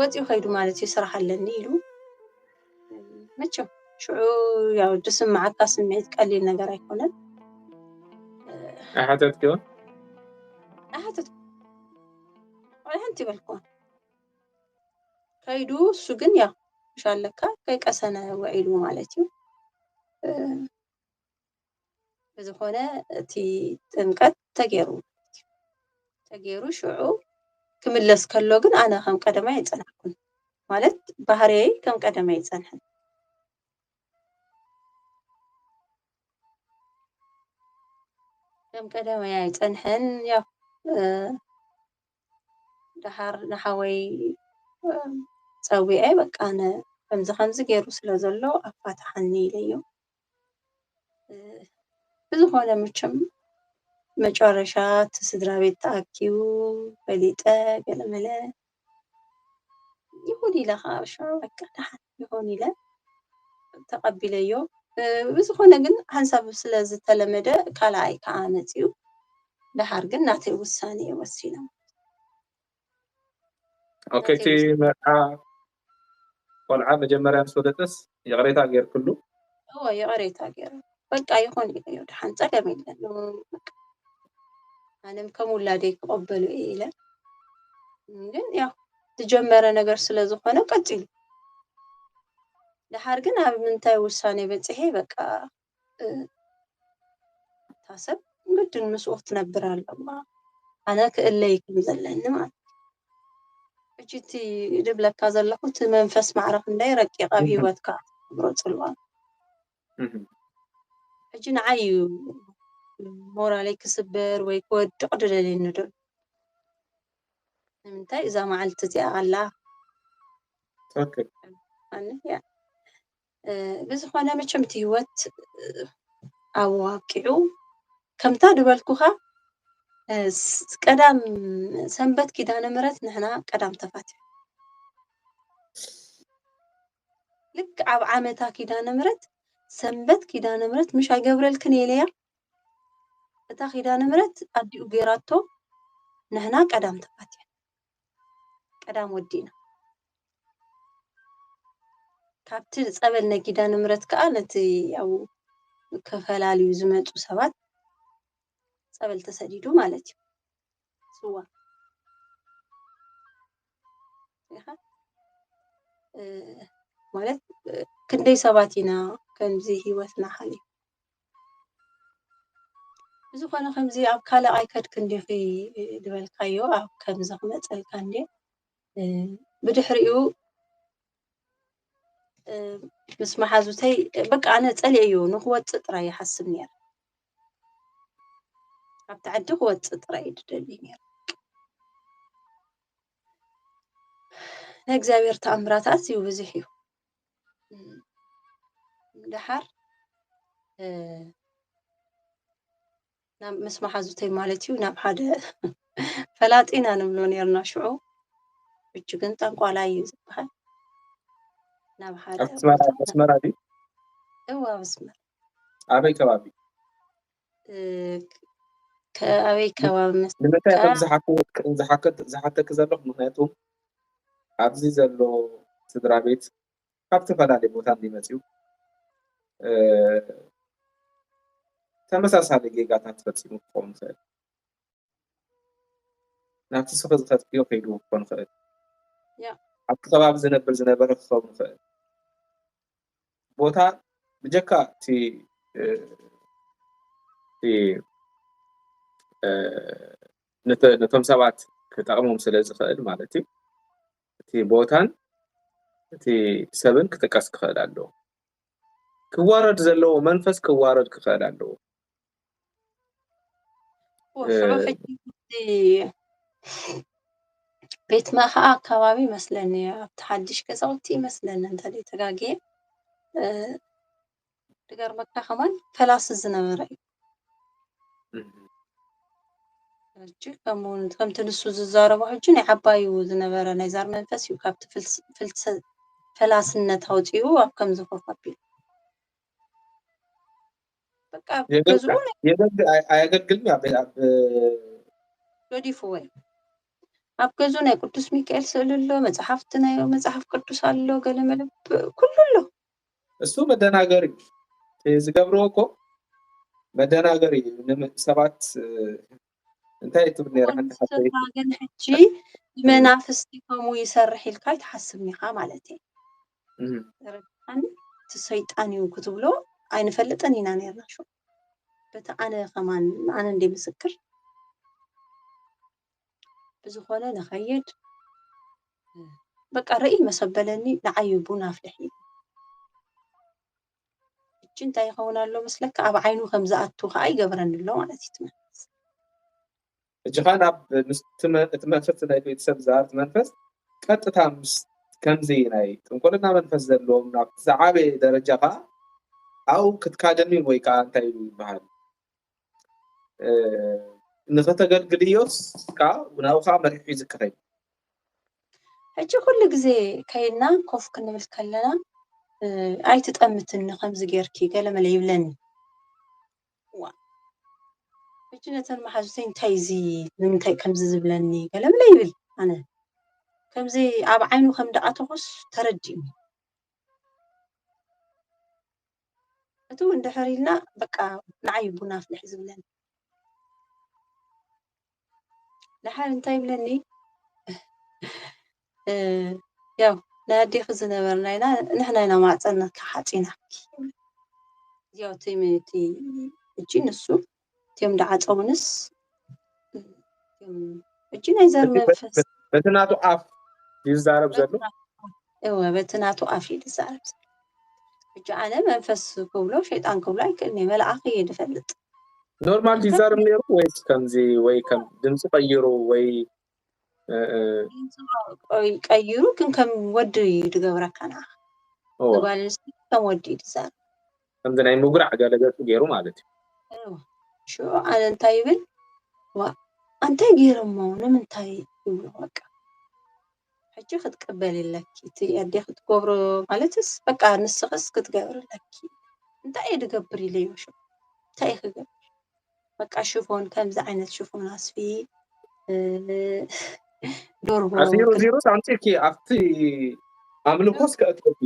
ወፂኡ ከይዱ ማለት እዩ፣ ስራሕ ኣለኒ ኢሉ። መቸም ሽዑ ያው ዝስምዓካ ስምዒት ቀሊል ነገር ኣይኮነን። ኣይሓተትክዮን? ኣይሓተትኩ፣ ሓንቲ ይበልኩ። ከይዱ እሱ ግን ያው ምሽ ኣለካ ከይቀሰነ ውዒሉ ማለት እዩ። ብዝኾነ እቲ ጥምቀት ተገይሩ ተገይሩ ሽዑ ክምለስ ከሎ ግን ኣነ ከም ቀደማይ ኣይጸናሕኩን፣ ማለት ባህርየይ ከም ቀደማይ ኣይጸንሐን። ከም ቀደማይ ኣይጸንሐን። ያው ደሓር ንሓወይ ጸዊዐ፣ በቃ ኣነ ከምዚ ከምዚ ገይሩ ስለ ዘሎ ኣፋትሓኒ ኢለዮ። ብዝኾነ መቸም መጨረሻ እቲ ስድራ ቤት ተኣኪቡ ፈሊጠ ገለመለ ይኹን ኢለ ከዓ ሽዑ በቃ ደሓን ይኹን ኢለ ተቐቢለዮ። ብዝኾነ ግን ሓንሳብ ስለ ዝተለመደ ካልኣይ ከዓ መፂኡ። ደሓር ግን ናተይ ውሳነ እየ ወሲነ። ኦኬ፣ እቲ መርዓ ቆልዓ መጀመርያ ምስ ወለደስ ይቕሬታ ጌርክሉ? እዎ፣ ይቕሬታ ገይረ። በቃ ይኹን ኢለዮ፣ ደሓን ጸገም የለን። ኣነም ከም ውላደይ ክቐበሎ እየ ኢለ። ግን ያው ዝጀመረ ነገር ስለ ዝኾነ ቀጺሉ። ደሓር ግን ኣብ ምንታይ ውሳኔ በጺሐ፣ በቃ እታ ሰብ ግድን ምስኡ ክትነብር ኣለዋ፣ ኣነ ክእለይ ከም ዘለኒ ማለት እዩ። ሕጂ እቲ ዝብለካ ዘለኹ እቲ መንፈስ ማዕረ ክንደይ ረቂቕ ኣብ ህይወትካ ክትነብሮ ጽልዋ። ሕጂ ንዓይ እዩ ሞራለይ ክስበር ወይ ክወድቕ ድደልየኒ ዶ? ንምንታይ እዛ መዓልቲ እዚኣ ኣላ? ትክክል። ብዝኾነ መቸም እቲ ህይወት ኣብኡ ኣብቂዑ፣ ከምታ ዝበልኩኻ ቀዳም ሰንበት ኪዳነ ምሕረት ንሕና ቀዳም ተፋቲሑ። ልክ ኣብ ዓመታ ኪዳነ ምሕረት ሰንበት ኪዳነ ምሕረት ምሽ ኣይገብረልክን እየ ኢለያ። እታ ኪዳነ ምሕረት ኣዲኡ ገይራቶ ንሕና ቀዳም ተፋቲሑ። ቀዳም ወዲእና። ካብቲ ጸበል ናይ ኪዳነ ምሕረት ከኣ ነቲ ያው ከፈላልዩ ዝመጹ ሰባት ጸበል ተሰዲዱ ማለት እዩ። ስዋ ማለት ክንደይ ሰባት ኢና ከምዚ ህይወትና ሓሊፉ። ብዝኾነ ከምዚ ኣብ ካልእ ኣይከድክን ዲኺ ዝበልካዮ ኣብ ከምዚ ክመጸልካ እንዴ ብድሕሪኡ ምስ መሓዙተይ በቃ ኣነ ጸሊኤዮ ንክወጽእ ጥራይ ይሓስብ ነይረ። ኣብቲ ዓዲ ክወጽእ ጥራይ ይደሊ ነይረ። ናይ እግዚኣብሔር ተኣምራት ኣዝዩ ብዙሕ እዩ። ደሓር ናብ ምስ መሓዙተይ ማለት እዩ ናብ ሓደ ፈላጢና ንብሎ ነርና ሽዑ። እጁ ግን ጠንቋላይ እዩ ዝበሃል። ናብ ሓደ ኣስመራ ኣስመራ ድዩ? እዋ ኣብ ኣስመራ ኣበይ ከባቢ? ኣበይ ከባቢ ንምንታይ ከም ዝሓክወት ዝሓከት ዝሓተክ ዘለኹ ምክንያቱ ኣብዚ ዘሎ ስድራ ቤት ካብ ዝተፈላለዩ ቦታ እንዲመፅኡ ተመሳሳሊ ጌጋታት ፈፂሙ ክኸውን ይኽእል። ናብቲ ስኺ ዝኸድክዮ ከይዱ ክኾን ይኽእል። ኣብቲ ከባቢ ዝነብር ዝነበረ ክኸውን ይኽእል። ቦታ ብጀካ እቲ ነቶም ሰባት ክጠቕሞም ስለ ዝኽእል ማለት እዩ። እቲ ቦታን እቲ ሰብን ክጥቀስ ክኽእል ኣለዎ። ክዋረድ ዘለዎ መንፈስ ክዋረድ ክኽእል ኣለዎ። ሽዑ ሕጂ ቤት መኸዓ ኣካባቢ ይመስለኒ ኣብቲ ሓድሽ ገዛውቲ ይመስለኒ እንተ ተጋግየ ድገርመካ ከማን ፈላሲ ዝነበረ እዩ። ሕጂ ከምኡ ከምቲ ንሱ ዝዛረቦ ሕጂ ናይ ዓባዩ ዝነበረ ናይ ዛር መንፈስ እዩ ካብቲ ፈላስነት ኣውፂኡ ኣብ ከምዚ ኮፍ ኣቢሉ በቃ ገዝኡ የገልግል ኣየገልግልን ኣብ ገዲፍዎ እዩ። ኣብ ገዝኡ ናይ ቅዱስ ሚካኤል ስእሊ ኣሎ፣ መጽሓፍቲ ናይ መጽሓፍ ቅዱስ ኣሎ፣ ገለመለ ኩሉ ኣሎ። እሱ መደናገሪ እዩ ዝገብርዎ እኮ መደናገሪ እዩ። ሰባት እንታይ ትብል ነይራ ሓንቲ ሓፍተይ? ግን ሕጂ ብመናፍስቲ ከምኡ ይሰርሕ ኢልካ ኣይትሓስብን ኢኻ ማለት እዩ። ተረድኣኒ? እቲ ሰይጣን እዩ ክትብሎ ኣይንፈልጥን ኢና ነርና። ሹ በቲ ኣነ ከማን ኣነ እንደ ምስክር ብዝኾነ ንኸይድ በቃ ርእይ መሰበለኒ ንዓዩ ቡን ኣፍልሒ እጂ እንታይ ይኸውን ኣሎ መስለካ? ኣብ ዓይኑ ከም ዝኣቱ ከዓ ይገብረኒ ኣሎ ማለት እዩ እቲ መንፈስ። ሕጂ ከዓ ናብ ምስ እቲ መ- እቲ መንፈስ ናይ ቤተሰብ ዝዛርብ መንፈስ ቀጥታ ምስ ከምዚ ናይ ጥንቆልና መንፈስ ዘለዎም ናብ ዝዓበየ ደረጃ ከዓ ኣብኡ ክትካደሚ ወይ ከዓ እንታይ ይበሃል እ፣ ንኸተገልግልዮስ ከዓ ናብኡ ከዓ መሪሑ እዩ ዝከኸይ። ሕጂ ኩሉ ግዜ ከይድና ኮፍ ክንብል ከለና እ፣ ኣይትጠምትኒ ከምዚ ጌርኪ ገለመለ ይብለኒ። ዋ ሕጂ ነተን መሓዙተይ እንታይ እዚ ንምንታይ ከምዚ ዝብለኒ ገለመለ ይብል። ኣነ ከምዚ ኣብ ዓይኑ ከም ደኣተኹስ ተረዲእኒ። እቲ እውን ድሕር ኢልና በቃ ንዓይ ቡና ኣፍልሒ ዝብለኒ። ደሓር እንታይ ይብለኒ? እ፣ ያው ናይ ኣዴኺ ዝነበርና ኢና ንሕና ኢና ማዕፀና ሓፂናኪ። ያው እቲ እቲ እጂ ንሱ እቲኦም ደዓፀውንስ እጂ ናይ ዘር መንፈስ በቲ ናቱ ኣፍ ይዛረብ ዘሎ እወ በቲ ናቱ ኣፍ እዩ ዝዛረብ ዘሎ። ሕጂ ኣነ መንፈስ ክብሎ ሸይጣን ክብሎ ኣይክእልን እየ፣ መልኣኽ እየ ዝፈልጥ። ኖርማል ይዛረብ ነይሩ ወይስ ከምዚ ወይ ከም ድምፂ ቀይሩ ወይ ቀይሩ ግን ከም ወዲ እዩ ዝገብረካ ንዓኻ። ንጓል ኣንስተይቲ ከም ወዲ እዩ ዝዛረብ። ከምዚ ናይ ምጉራዕ ገለ ገፁ ገይሩ ማለት እዩ። ሽዑ ኣነ እንታይ ይብል ዋ እንታይ ገይሮሞ ንምንታይ ይብሎ በቃ ሕጂ ክትቅበል ኣለኪ እቲ ኣዴ ክትገብሮ ማለትስ በቃ ንስኽስ ክትገብር ኣለኪ እንታይ እየ ድገብር ኢለዮ ሽዑ እንታይ እየ ክገብር በቃ ሽፎን ከምዚ ዓይነት ሽፎን ኣስፊ ዶርሆ ዜሮ ዜሮ ኣምፂእኪ ኣብቲ ኣምልኮስ ከእትወኪ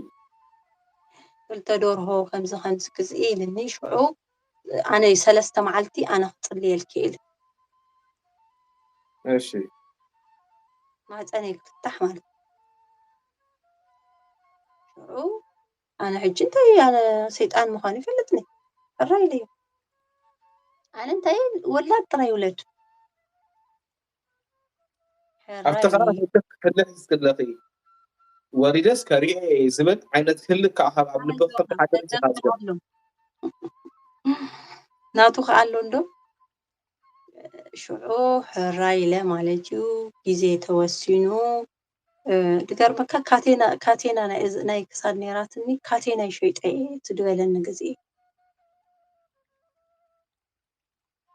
ክልተ ዶርሆ ከምዚ ከምዚ ክዝኢ ኢልኒ ሽዑ ኣነ ሰለስተ መዓልቲ ኣነ ክፅልየልኪ ኢለ እሺ ማህፀነይ ክፍታሕ ማለት ሽዑ ኣነ ሕጂ እንታይ ኣነ ሰይጣን ምዃኑ ይፈልጥኒ ሕራ ኢለዮ ኣነ እንታይ ወላድ ጥራይ ይውለድ ኣብቲ ከኣ ህልኽ ዝክለኺ ወሪደስ ከሪኤ ዝብል ዓይነት ህልክ ከዓ ካብ ኣብ ልበካ ሓደ ምስ ዝሓዝገ ናቱ ከዓ ኣሎ እንዶ ሽዑ ሕራ ኢለ ማለት እዩ ግዜ ተወሲኑ ድገርመካ ካቴና ካቴና ናይ ክሳድ ነይራትኒ ካቴና ይሸይጠ ትድበለኒ ግዜ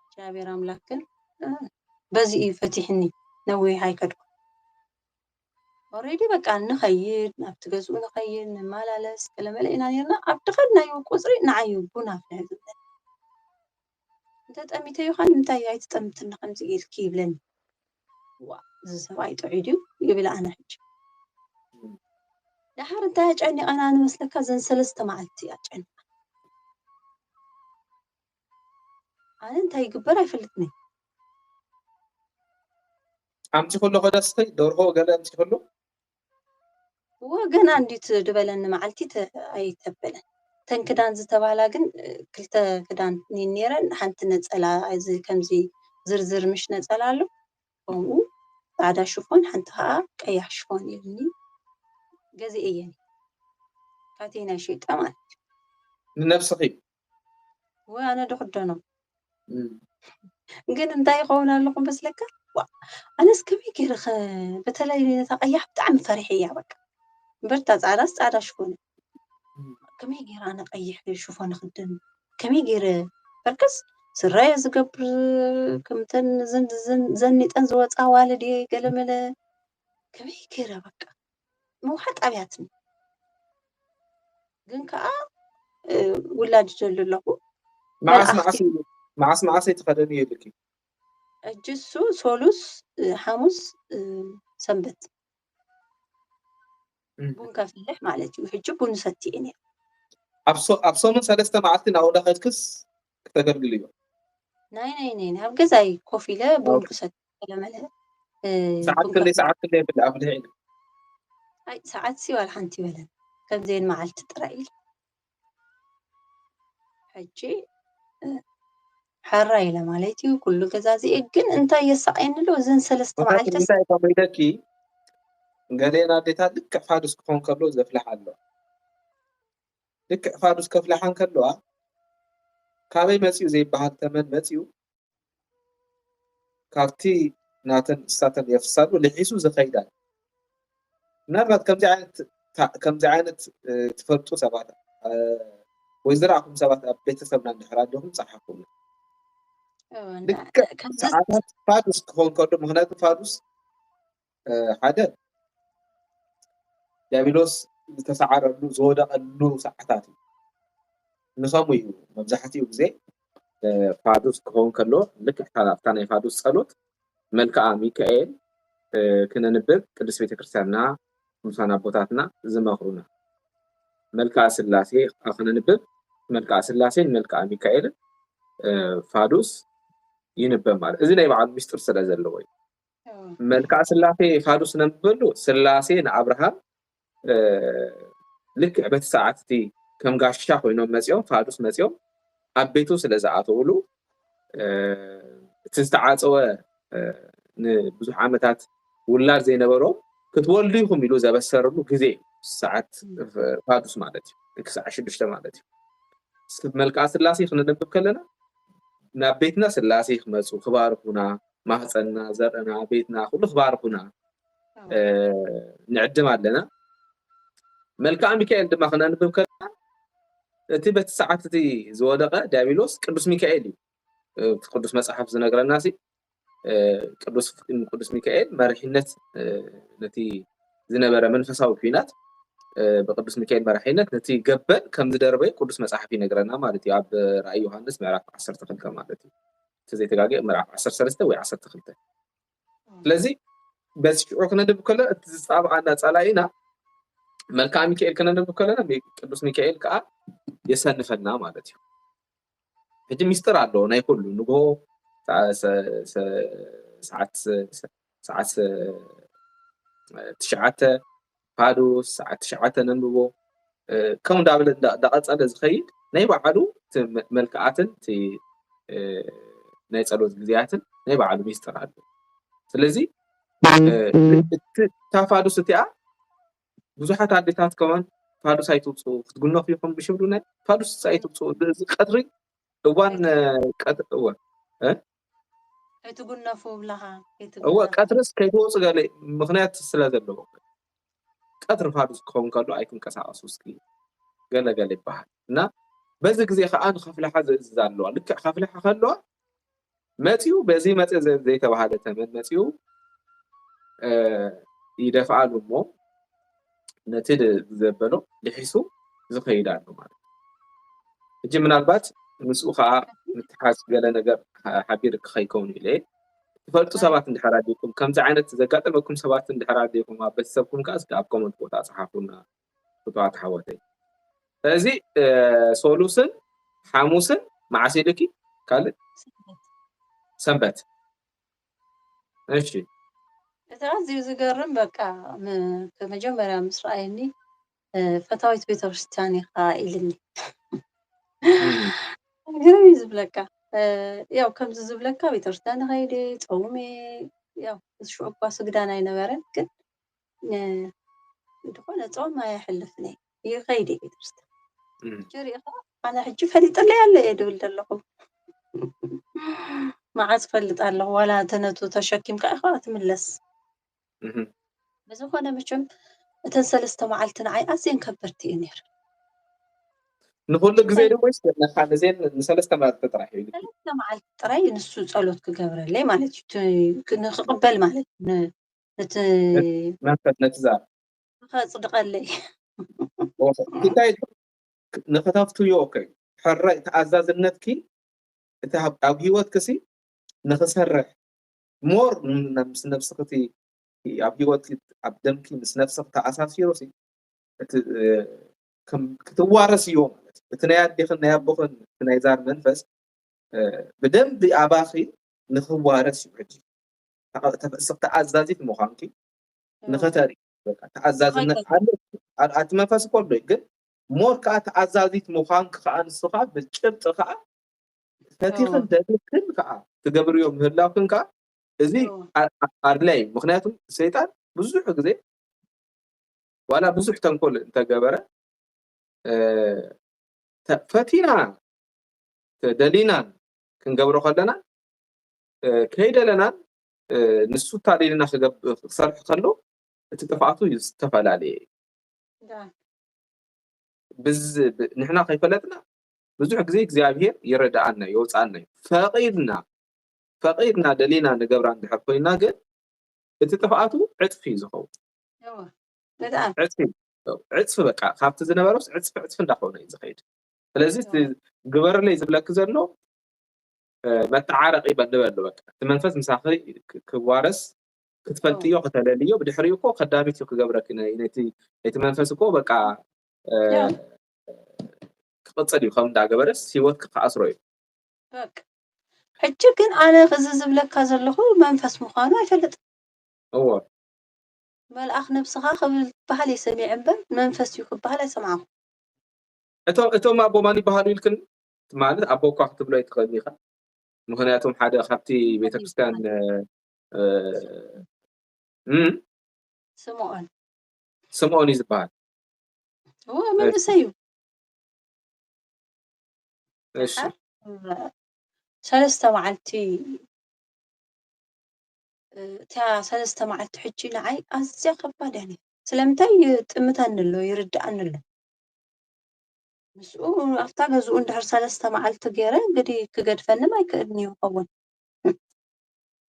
እግዚኣብሔር ኣምላክ ግን በዚ እዩ ፈቲሕኒ ነዊሕ ኣይከድኩ ኦሬዲ በቃ ንኸይድ ናብቲ ገዝኡ ንኸይድ ንመላለስ ገለመለ ኢና ነርና ኣብ ድኸድናዮ ቁፅሪ ንዓዩ ቡን ኣፍልሕ ዝብለኒ እንተ ጠሚተዮ ኸ ንምንታይ ኣይትጠምትኒ ከምዚ ኢልኪ ይብለኒ ዋ እዚ ሰብኣይ ጥዑይ ድዩ ይብል ኣነ ሕጂ ደሓር እንታይ ኣጨኒቐና ንመስለካ ዘን ሰለስተ መዓልቲ ኣጨኒቐ ኣነ እንታይ ይግበር ኣይፈልጥኒ ኣምፂ ከሎ ከደስተ ደርሆ ገለ ኣምፂ ከሎ እወ ገና እንዲት ድበለኒ መዓልቲ ኣይተበለን ተን ክዳን ዝተባህላ ግን ክልተ ክዳን ነረን ሓንቲ ነፀላ እዚ ከምዚ ዝርዝር ምሽ ነፀላ ኣሎ ከምኡ ፃዕዳ ሽፎን ሓንቲ ከዓ ቀያሕ ሽፎን ኢልኒ ገዚኤየን ካቴና ሸይጠ ማለት እዩ ንነብስኺ ወይ ኣነ ዶ ክደኖ ግን እንታይ ይኸውን ኣለኹ መስለካ ኣነስ ከመይ ገይረ በተለይ ነታ ቀያሕ ብጣዕሚ ፈሪሐ እያ በቃ እምበር እታ ፃዕዳስ ፃዕዳ ሽፎን ከመይ ገይረ ኣነ ቀይሕ ሽፎን ክደን ከመይ ገይረ በርቅስ ስራየ ዝገብር ከምተን ዘኒጠን ዝወፃ ዋልድ እየ ገለመለ ከመይ ገይረ በቃ ምውሓጥ ኣብያትኒ ግን ከዓ ውላድ ይደሉ ኣለኹ መዓስ መልኣኽቲ መዓስ እዩ መዓስ መዓስ እዩ ትኸደኒ ይብልኪ? ሕጂ እሱ ሶሉስ እ፣ ሓሙስ እ፣ ሰንበት እም። ቡን ከፍልሕ ማለት እዩ። ሕጂ ቡን ሰቲ እየ ነይረ። ኣብ ሶ- ኣብ ሰሙን ሰለስተ መዓልቲ ናብኡ እንዳኸድክስ ክተገልግልዮ? ናይ ናይ ናይ ኣብ ገዛይ ኮፍ ኢለ ቡን ኦኬ። ክሰቲ ገለመለ እ፣ ሰዓት ቡን ክንደይ ከፍልሕ ሰዓት ክንደይ ብላ ኣብ ድሕሪ ኣይ ሰዓት ሲ ዋላ ሓንቲ ይበለን ከምዘን መዓልቲ ጥራይ ኢለ ሕጂ እ፣ ሓራ ኢለ ማለት እዩ ኩሉ ገዛዚኤ። ግን እንታይ የሳቀየኒ ኣሎ እዘን ሰለስተ ምክንያቱ መዓልትስ እንታይ እቶም ኢለኪ ገሌን ኣዴታት ልክዕ ፋዱስ ክኾን ከሎ ዘፍልሓ ኣሎ። ልክዕ ፋዱስ ከፍልሓ እንከለዋ ካበይ መፂኡ ዘይበሃል ተመን መፂኡ ካብቲ ናተን እሳተን የፍሳሉ ልሒሱ ዝኸይዳል። ምናልባት ከምዚ ዓይነት ታ- ከምዚ ዓይነት እ፣ ትፈልጡ ሰባት እ፣ ወይ ዝረኣኹም ሰባት ኣብ ቤተሰብና እንድሕር ኣለኹም ፀሓፉና። እወ፣ እና ልክዕ ከምዚ ሰዓታት ፋዱስ ክኸውን ከሎ ምክንያቱ ፋዱስ እ፣ ሓደ ዲያብሎስ ዝተሰዓረሉ ዝወደቐሉ ሰዓታት እዩ። ንኸምኡ እዩ መብዛሕትኡ ግዜ እ፣ ፋዱስ ክኸውን ከሎ ልክዕ እታ ኣብታ ናይ ፋዱስ ጸሎት መልክዓ ሚካኤል እ፣ ክነንብብ ቅድስት ቤተክርስትያንና ቅዱሳን ኣቦታትና ዝመኽሩና። መልክዓ ስላሴ ክነንብብ መልክዓ ስላሴን መልክዓ ሚካኤልን እ፣ ፋዱስ ይንበብ ማለት እዚ ናይ በዓሉ ምስጢር ስለ ዘለዎ እዩ። እወ፣ መልክዓ ስላሴ ፋዱስ ነንብበሉ ስላሴ ንኣብርሃም እ፣ ልክዕ በቲ ሰዓት እቲ ከም ጋሻ ኮይኖም መፂኦም ፋዱስ መፂኦም ኣብ ቤቱ ስለ ዝኣተውሉ እ፣ እቲ ዝተዓፀወ እ፣ ንብዙሕ ዓመታት ውላድ ዘይነበሮም ክትወልዱ ኢኹም ኢሉ ዘበሰረሉ ግዜ እዩ። ሰዓት እ፣ ፋዱስ ማለት እዩ። ልክዕ ሰዓት ሽዱሽተ ማለት እዩ። ስ- መልክዓ ስላሴ ክንነብብ ከለና ናብ ቤትና ስላሴ ክመፁ ክባርኩና ማህፀንና ዘርእና ቤትና ኩሉ ክባርኩና እወ፣ እ፣ ንዕድም ኣለና። መልክዓ ሚካኤል ድማ ክነንብብ ከለና እቲ በቲ ሰዓት እቲ ዝወደቐ ዲያብሎስ ቅዱስ ሚካኤል እዩ። እ፣ እቲ ቅዱስ መፅሓፍ ዝነግረና ሲ እ፣ ቅዱስ ቅዱስ ሚካኤል መሪሕነት እ፣ ነቲ ዝነበረ መንፈሳዊ ኲናት እ፣ ብቅዱስ ሚካኤል መራሒነት ነቲ ገበል ከም ዝደርበየ ቅዱስ መፅሓፍ ይነግረና ማለት እዩ። ኣብ ራእይ ዮሃንስ ምዕራፍ ዓሰርተ ክልተ ማለት እዩ። እቲ ዘይተጋገ ምዕራፍ ዓሰርተ ሰለስተ ወይ ዓሰርተ ክልተ። እወ፣ ስለዚ በዚ ሽዑ ክነንብብ ከሎ እቲ ዝፃብኣና ፀላኢና መልክዓ ሚካኤል ክነንብብ ከለና ሚ- ቅዱስ ሚካኤል ከዓ የሰንፈና ማለት እዩ። ሕጂ ሚስጥር ኣለዎ ናይ ኩሉ ንግሆ ሰዓ- ሰ- ሰ- ሰዓት ሰ- ሰዓት ሰ- ትሽዓተ ፋዱስ ሰዓት ትሽዓተ ነንብቦ እ፣ ከምኡ እንዳበለ እንዳ- እንዳቐፀለ ዝኸይድ ናይ ባዕሉ እቲ መ- መልክዓትን እቲ እ፣ ናይ ፀሎት ግዜያትን ናይ ባዕሉ ሚስጥር ኣሎ። ስለዚ እ፣ እቲ እታ ፋዱስ እቲኣ ብዙሓት ኣዴታት ከማን ፋዱስ ኣይትውፅኡ ክትጉነፉ ኢኹም ምሽ ይብሉና ፋዱስ ኣይትውፅኡ እዚ ቀትሪ እዋን እ፣ ቀትሪ እወ እ? ኣይትጉነፉ ብለኻ እወ ከይትጉነፍ ቀትርስ ከይትወፁ ገለ ምክንያት ስለ ዘለዎ ቀትሪ ፋዱስ ክኸውን ከሎ ኣይትንቀሳቀሱ እስኪ ገለ ገለ ይበሃል እና በዚ ግዜ ከዓ ንኸፍልሓ ዝእዝዝ ኣለዋ ልክዕ ከፍልሓ ከለዋ መፂኡ በዚ መፂ ዘ- ዘይተባሃለ ተመን መፂኡ እ፣ ይደፍኣሉ እሞ ነቲ ድ- ዘበሎ ልሒሱ ዝኸይድ ኣሎ ማለት እዩ። ሕጂ ምናልባት ምስኡ ከዓ ምትሓዝ ገለ ነገር ሓ- ሓቢር ክኸይከውን ኢለ እየ። ትፈልጡ ሰባት እንድሕር ኣሊኩም ከምዚ ዓይነት ዘጋጠመኩም ሰባት እንድሕር ኣሊኩም ኣብ ቤተሰብኩም ከዓ እስኪ ኣብ ኮመንት ቦታ ጸሓፉና። ፍቱዋት ሓወተይ እዚ ሶሉስን ሓሙስን መዓስ ኢልኪ ካልእ ሰንበት እሺ እቲ ኣዝዩ ዝገርም በቃ መጀመርያ ምስ ረኣየኒ ፈታዊት ቤተክርስትያን ኢኻ ኢልኒ ግርም እዩ ዝብለካ ያው ከምዚ ዝብለካ ቤተክርስትያን ንኸይደ ፀውሜ ያው ሽዑ እኳ ስግዳን ኣይነበረን ግን ዝኾነ ፆም ኣየሕልፍን እየ ይኸይድ እየ ቤተክርስትያን ሕጂ ሪኢኻ ኣነ ሕጂ ፈሊጥለይ ኣሎ እየ ድብል ዘለኹ መዓዝ ፈልጥ ኣለኹ ዋላ ተነቱ ተሸኪምካ ኢኻ ትምለስ ብዝኾነ መቸም እተን ሰለስተ መዓልቲ ንዓይ ኣዝየን ከበድቲ እዩ ነይሩ ንኩሉ ግዜ ዶ ወይስ ነካ ነዜን ንሰለስተ መዓልቲ ጥራሕ እዩ ሰለስተ መዓልቲ ጥራይ ንሱ ጸሎት ክገብረለይ ማለት እዩ ንክቕበል ማለት እዩ እቲ መንፈስ ነቲ ዛር ከጽድቐለይ እንታይ ንከታፍትዮ ኦከ ሕራይ ተኣዛዝነትኪ እቲ ኣብ ኣብ ህይወትኪ ሲ ንኽሰርሕ ሞር ምስ ነብስኺ እቲ ኣብ ህይወትኪ ኣብ ደምኪ ምስ ነብስኺ ተኣሳሲሩ ሲ እቲ ከም ክትዋረስ እዮ ማለት እዩ። እቲ ናይ ኣዴኽን ናይ ኣቦኽን እቲ ናይ ዛር መንፈስ ብደንብ ኣባኺ ንኽዋረስ እዩ። ሕጂ ተፈስኽቲ ኣዛዚት ምዃንኪ ንኸተርኢ ተኣዛዝነት ኣለ። ኣቲ መንፈስ እኮ ኣሎ ግን ሞር ከዓ ተኣዛዚት ምዃንኪ ከዓ ንሱ ከዓ ብጭብጢ ከዓ ፈቲኽን ደሊኽን ከዓ ትገብርዮ ምህላውክን ከዓ እዚ ኣድላይ። ምክንያቱም ሰይጣን ብዙሕ ግዜ ዋላ ብዙሕ ተንኮል እንተገበረ ፈቲና ደሊናን ክንገብሮ ከለና ከይደለናን ንሱ ታደልና ክሰርሕ ከሎ እቲ ጥፍኣቱ ዝተፈላለየ ንሕና ከይፈለጥና ብዙሕ ግዜ እግዚኣብሄር ይረድኣና የውፅኣና እዩ። ፈቒድና ፈቒድና ደሊና ንገብራ እንድሕር ኮይና ግን እቲ ጥፍኣቱ ዕፅፊ እዩ ዝኸውን። ዕፅፊ በቃ ካብቲ ዝነበረስ ዕፅፊ ዕፅፊ እንዳኾነ እዩ ዝኸይድ። ስለዚ ግበርለይ ዝብለኪ ዘሎ መተዓረቂ በል ንበሉ በቃ እቲ መንፈስ ምሳኺ ክዋረስ ክትፈልጥዮ ከተለልዮ ብድሕሪኡ እኮ ከዳሚት እዩ ክገብረኪ ነቲ መንፈስ እኮ በቃ ክቕፅል እዩ ከም እንዳገበረስ ህይወት ክኣስሮ እዩ። ሕጂ ግን ኣነ እዚ ዝብለካ ዘለኹ መንፈስ ምዃኑ ኣይፈልጥን። እዎ መልኣኽ ነብስኻ ክብል ክበሃል እየ ሰሚዐ እምበር መንፈስ እዩ ክበሃል ኣይሰማዕኹ። እቶም እቶም ኣቦ ማን ይበሃሉ ኢልክን ማለት ኣቦ እኳ ክትብሎ ኣይትኽእልን ኢኻ። ምክንያቱም ሓደ ካብቲ ቤተክርስትያን ስምኦን ስምኦን እዩ ዝበሃል። እዎ መንእሰይ እዩ። እሺ ሰለስተ መዓልቲ እታ ሰለስተ መዓልቲ ሕጂ ንዓይ ኣዝያ ከባድ እያ ነይራ። ስለምንታይ ይጥምተኒ ኣሎ ይርድኣኒ ኣሎ። ምስኡ ኣብታ ገዝኡ እንድሕር ሰለስተ መዓልቲ ገይረ እንግዲ ክገድፈኒ ኣይክእልን እዩ ክኸውን።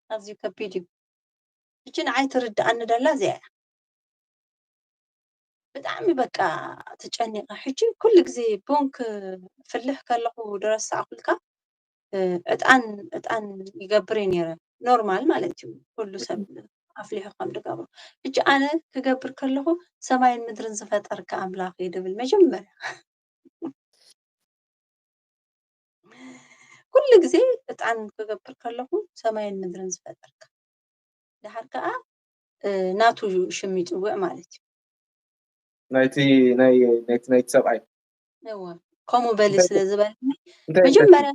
ኣዝዩ ከቢድ እዩ። ሕጂ ንዓይ ትርድኣኒ ደላ እዚኣ እያ። ብጣዕሚ በቃ ተጨኒቐ። ሕጂ ኩሉ ግዜ ቡን ክፍልሕ ከለኹ ድረስ ዝኣኽልካ ዕጣን ዕጣን ይገብር እየ ነይረ። ኖርማል ማለት እዩ። ኩሉ ሰብ ኣፍሊሑ ከም ዝገብሮ። ሕጂ ኣነ ክገብር ከለኹ ሰማይን ምድርን ዝፈጠርካ ኣምላኽ እየ ድብል መጀመርያ። ኩሉ ግዜ ዕጣን ክገብር ከለኹ ሰማይን ምድርን ዝፈጠርካ ድሓር ከዓ ናቱ ሽም ይፅውዕ ማለት እዩ። ናይቲ ናይቲ ናይቲ ሰብኣይ እወ ከምኡ በሊ ስለ ዝበለኒ መጀመርያ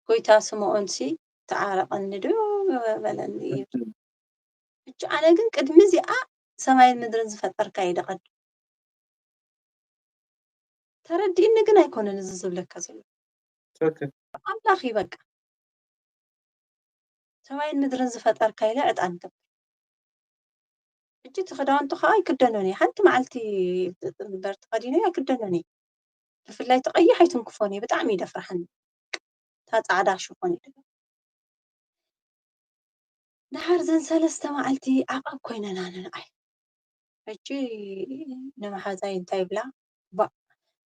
ጎይታ ስምኦንሲ ተዓረቐኒ ዶ በለኒ እዩ። ሕጂ ኣነ ግን ቅድሚ እዚኣ ሰማይን ምድርን ዝፈጠርካ እዩ ደቐድም። ተረዲእኒ ግን ኣይኮነን እዚ ዝብለካ ዘሎ። ኣምላኽ እዩ በቃ። ሰማይን ምድርን ዝፈጠርካ ኢለ ዕጣን ገብር። ሕጂ እቲ ክዳውንቲ ከዓ ኣይክደኖን እየ። ሓንቲ መዓልቲ እምበር ተኸዲነ ኣይክደኖን እየ። ብፍላይ እቲ ቀይሕ ኣይትንክፎን እየ። ብጣዕሚ እዩ ደፍርሓኒ። እታ ፃዕዳ ሽፎን እዩ ደፍርሓኒ። ድሓር ዘን ሰለስተ መዓልቲ ዓቐብ ኮይነና ንንዓይ። ሕጂ ንመሓዛይ እንታይ ይብላ፣ ባእ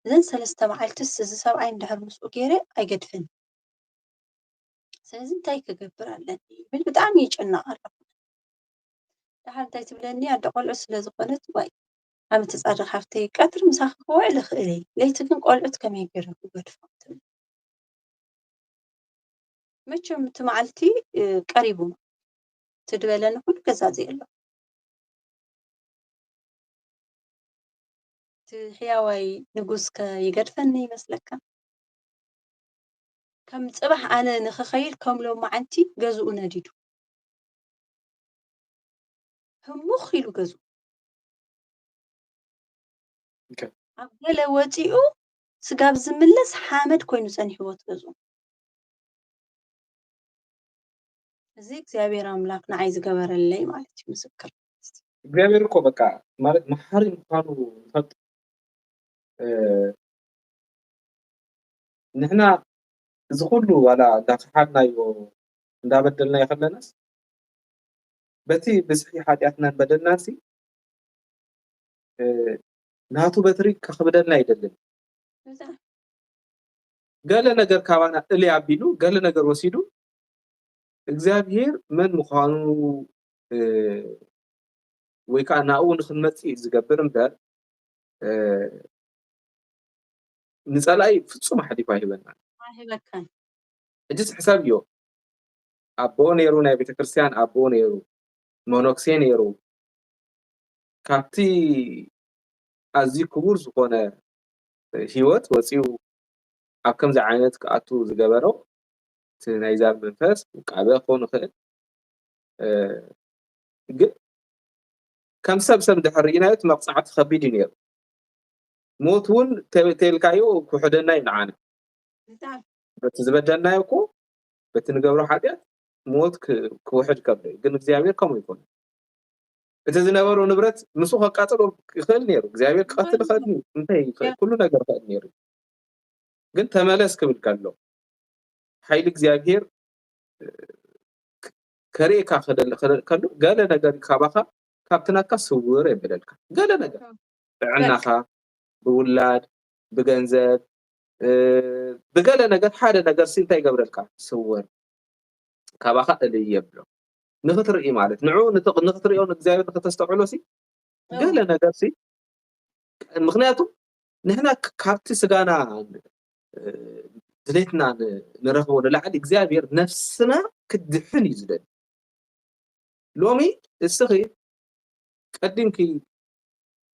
እዘን ሰለስተ መዓልትስ እዚ ሰብኣይ እንድሕር ምስኡ ገይረ ኣይገድፍን። ስለዚ እንታይ ክገብር ኣለኒ ይብል ብጣዕሚ ይጭነቕ ኣለኹ። ድሓር እንታይ ትብለኒ ኣደ ቆልዑ ስለ ዝኾነት ዋይ ኣመተጻድቕ ሓፍተይ ቀትሪ ምሳኺ ክውዕል እኽእል እየ ለይቲ ግን ቆልዑት ከመይ ገይረ ክገድፎም ትብል። መቸም እቲ መዓልቲ ቀሪቡ እቲ ድበለኒ ኩሉ ገዛዚእ ኣሎ። እቲ ሕያዋይ ንጉስ ከ ይገድፈኒ ይመስለካ? ከም ጽባሕ ኣነ ንኽኸይድ ከም ሎማዓንቲ ገዝኡ ነዲዱ ህሙኽ ኢሉ ገዝኡ ኣብ ገለ ወጺኡ ስጋብ ዝምለስ ሓመድ ኮይኑ ጸኒሕዎ እቲ ገዝኡ። እዚ እግዚኣብሔር ኣምላክ ንዓይ ዝገበረለይ ማለት እዩ ምስክር። እግዚኣብሔር እኮ በቃ ማለት መሓሪ ምኳኑ ንፈልጥ። ንሕና እዚ ኩሉ ዋላ እንዳከሓድናዮ እንዳበደልናዮ ከለናስ በቲ ብዝሒ ሓጢኣትናን በደልናን ሲ ናቱ በትሪ ከኽብደልና ኣይደልን። ገለ ነገር ካባና እልይ ኣቢሉ፣ ገለ ነገር ወሲዱ፣ እግዚኣብሔር መን ምዃኑ፣ እ፣ ወይ ከዓ ናብኡ ንኽንመጽእ እዩ ዝገብር እምበር፣ እ፣ ንጸላኢ ፍጹም ኣሕሊፉ ኣይህበናን። ኣይህበካን። ሕጂስ ሕሳብ እዮ። ኣቦኡ ነይሩ፣ ናይ ቤተክርስትያን ኣቦኡ ነይሩ፣ መነኩሴ ነይሩ። ካብቲ ኣዝዩ ክቡር ዝኾነ ህይወት ወፂኡ ኣብ ከምዚ ዓይነት ክኣቱ ዝገበሮ እቲ ናይ ዛር መንፈስ ውቃበ ክኾን ይኽእል። እ፣ ግን ከም ሰብ ሰብ እንድሕር ርኢናዮ እቲ መቕፃዕቲ ከቢድ እዩ ነይሩ። ሞት እውን ተ-፣ ተልካዮ ክውሕደና እዩ ንዓና። በጣም። በቲ ዝበደልናዮ እኮ፣ በቲ ንገብሮ ሓጢኣት ሞት ክ-፣ ክውሕድ ከብዶ እዩ። ግን እግዚኣብሔር ከምኡ ይኮነ። እቲ ዝነበሮ ንብረት ምስኡ ከቃጥሎ ይኽእል ነይሩ። እግዚኣብሔር ክቐትል ይኽእል ነይሩ። እንታይ ይኽእል? ያ። ኩሉ ነገር ይኽእል ነይሩ። ግን ተመለስ ክብል ከሎ፣ ሓይሊ እግዚኣብሔር፣ እ፣ ከርእየካ ከደለ-፣ ከደ-፣ ከሎ፣ ገለ ነገር ካባኻ፣ ካብቲ ናትካ ስውር የብለልካ። ገለ ነገር። እ። ጥዕናኻ፣ ብውላድ፣ ብገንዘብ፣ እ፣ ብገለ ነገር፣ ሓደ ነገር ሲ እንታይ ይገብረልካ? ስውር። ካባኻ እልይ የብሎ። ንኽትርኢ ማለት፣ ንዕኡ ንት-፣ ንኽትርእዮ ንእግዚኣብሔር ንኽተስተውዕሎ ሲ፣ እ። ገለ ነገር ሲ፣ ምኽንያቱ ንሕና ክ-፣ ካብቲ ስጋና፣ እ፣ ድሌትና ን-፣ ንረኽቦ ንላዕሊ እግዚኣብሔር ነፍስና ክትድሕን እዩ ዝደሊ። ሎሚ እስኺ ቀዲምኪ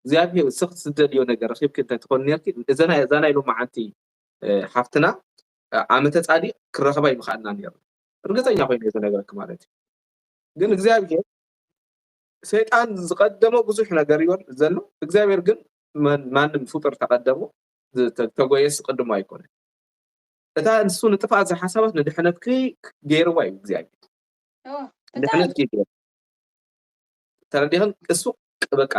እግዚኣብሔር እስኺ ትደልዮ ነገር ረኺብኪ እንተትኾን ነርኪ፣ እዛ ናይ፣ እዛ ናይ ሎማዓንቲ፣ እ፣ ሓፍትና፣ እ፣ ዓመተ ጻድቕ ክረኽባ ይምኽኣልና ነይሩ። ርግጸኛ ኮይነ እየ ዝነግረኪ ማለት እዩ። ግን እግዚኣብሔር ሰይጣን ዝቐደሞ ብዙሕ ነገር እዩ ዘሎ። እግዚኣብሔር ግን መን-፣ ማንም ፍጡር ተቐደሞ፣ ዝ-፣ ተ-፣ ተጎየስ ቅድሞ ኣይኮነን። እታ ንሱ ንጥፍኣት ዝሓሰባት ንድሕነትኪ ገይርዋ እዩ እግዚኣብሔር። ኦ፣ ብጣዕሚ። ንድሕነትኪ ገይሩ። ተረዲኽን? እሱ ቅ-፣ በቃ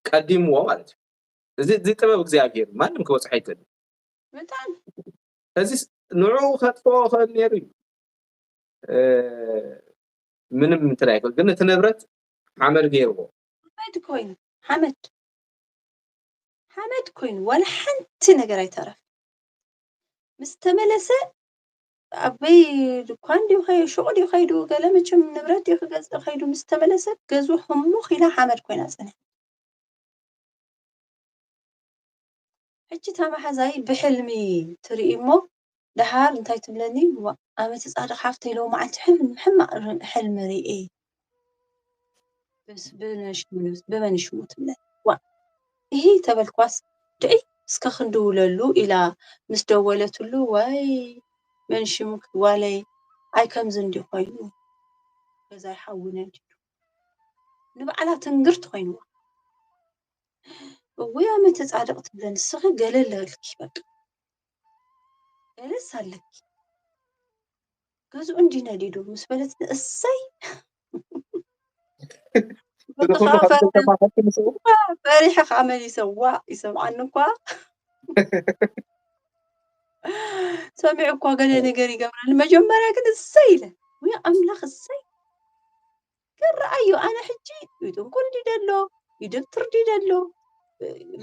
ቀዲምዎ ማለት እዩ። እዚ፣ እዚ ጥበብ እግዚኣብሔር ማንም ክበጽሖ ኣይክእልን። ብጣዕሚ። እዚ ስ-፣ ንዕኡ ከጥፍኦ ክእል ነይሩ እዩ። እ፣ ምንም እንትን ኣይኮን፣ ግን እቲ ንብረት ሓመድ ገይርዎ። ሓመድ ኮይኑ፣ ሓመድ። ሓመድ ኮይኑ፣ ዋላ ሓንቲ ነገር ኣይተረፍ። ምስ ተመለሰ፣ ኣበይ ድኳን ድዩ ኸይ-፣ ሹቕ ድዩ ኸይዱ፣ ገለ መቸም ንብረት ድዩ ክገዝእ ኸይዱ፣ ምስ ተመለሰ፣ ገዝኡ ህሙኽ ኢላ ሓመድ ኮይና ጸንሐት። ሕጂ እታ መሓዛይ ብሕልሚ ትርኢ እሞ፣ ደሓር እንታይ ትብለኒ፣ "ዋ፣ ኣመተ ጻድቕ ሓፍተይ፣ ሎማዓንቲ ሕልሚ፣ ሕማቕ ር-፣ ሕልሚ ርእየ። ብስ-፣ ብነሽሙ-፣ ብመንሽሙ?" ትብለኒ። "ዋ፣ እሂ" ተበልኳስ፣ "ድዒ እስከ ክንድውለሉ" ኢላ ምስ ደወለትሉ፣ "ዋይ፣ መንሽሙ ጓለይ፣ ኣይ ከምዚ እንዲ ኮይኑ፣ ገዛይ ሓዊ ነዲዱ።" ንባዕላ ትንግርት ኮይንዋ። "እውይ ኣመተ ጻድቕ" ትብለኒ፣ "ንስኺ ገለ ኣለልኪ በቃ። ገለስ ኣለኪ። ገዝኡ እንዲ ነዲዱ" ምስ በለትኒ፣ እሰይ! እዚ ኩሉ በቃ ካብ ፈሪሐ፣ ተማኸርኪ ምስኡ? ፈሪሐ ከዓ መሊሰ፣ "ዋእ፣ ይሰምዓኒ እኳ። ሰሚዑ እኳ ገለ ነገር ይገብረኒ።" መጀመርያ ግን እሰይ ኢለ፣ "ውይ ኣምላኽ፣ እሰይ!" ግን ረኣዮ፣ ኣነ ሕጂ ይጥንቁል ድዩ ደሎ፣ ይድብትር ድዩ ደሎ፣